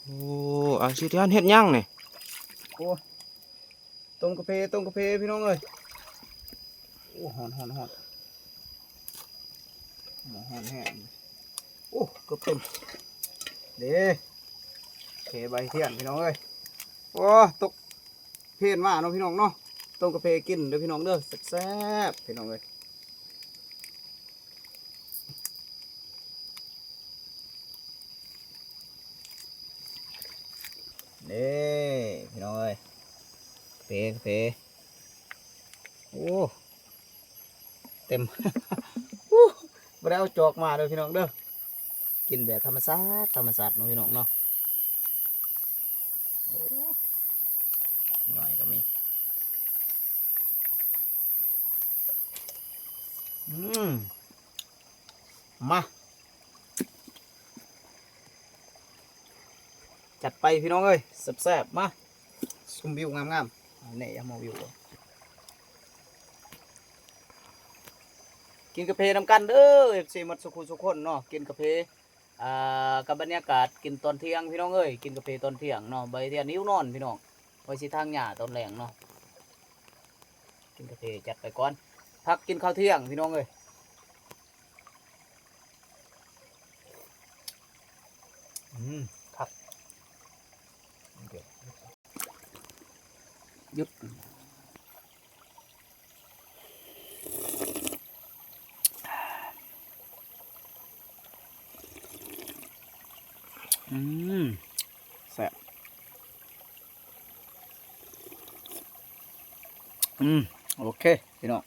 ໂອ້ ອາຊີດຽນເຮັດຫຍັງນີ້? ໂອ້ ຕົ້ມກາເຟ ຕົ້ມກາເຟພີ່ນ້ອງເອີຍ. ໂອ້ ຮ້ອນ ຮ້ອນ ຮ້ອນ ໝໍ້ຮ້ອນແຮງ. ໂອ້ ເກືອບເຕັມເດ້ ເຄໃບທຽນພີ່ນ້ອງເອີຍ. ໂອ້ ຕົກ ເພນມາເນາະພີ່ນ້ອງເນາະ. ຕົ້ມກາເຟກິນເດີພີ່ນ້ອງເດີ ແຊບໆ ພີ່ນ້ອງເອີຍ. ນີ້ພີ່ນ້ອງເອີຍ ເຟ ເຟ ໂອ້ ເຕັມ ໂອ້ ບໍ່ໄດ້ເອົາຈອກມາເດີພີ່ນ້ອງເດີ. ກິນແບບທຳມະຊາດ ທຳມະຊາດເນາະພີ່ນ້ອງເນາະ. ໂອ້ ໜ້ອຍກໍມີ. ອືມ ມາ ຈັດໄປພີ່ນ້ອງເອີຍ ແຊບໆ. ມາ ຊົມວິວງາມໆ. ແນ່ ຢາກມາວິວ ກິນກາເຟນຳກັນເດີເອັຟຊີໝົດສູ່ຄູ່ສູ່ຄົນເນາະ. ກິນກາເຟ ອ່າ ກັບບັນຍາກາດກິນຕອນທ່ຽງພີ່ນ້ອງເອີຍ. ກິນກາເຟຕອນທ່ຽງເນາະ ໃບທຽນຫິວນອນພີ່ນ້ອງ. ໄວ້ຊິຖາງຫຍ້າຕອນແລງເນາະ. ກິນກາເຟຈັດໄປກ່ອນ ພັກກິນເຂົ້າທ່ຽງພີ່ນ້ອງເອີຍ. ອືມ ຄັກ ຢຸດ. ອືມ ແຊບ. ອືມ ໂອເຄພີ່ນ້ອງ.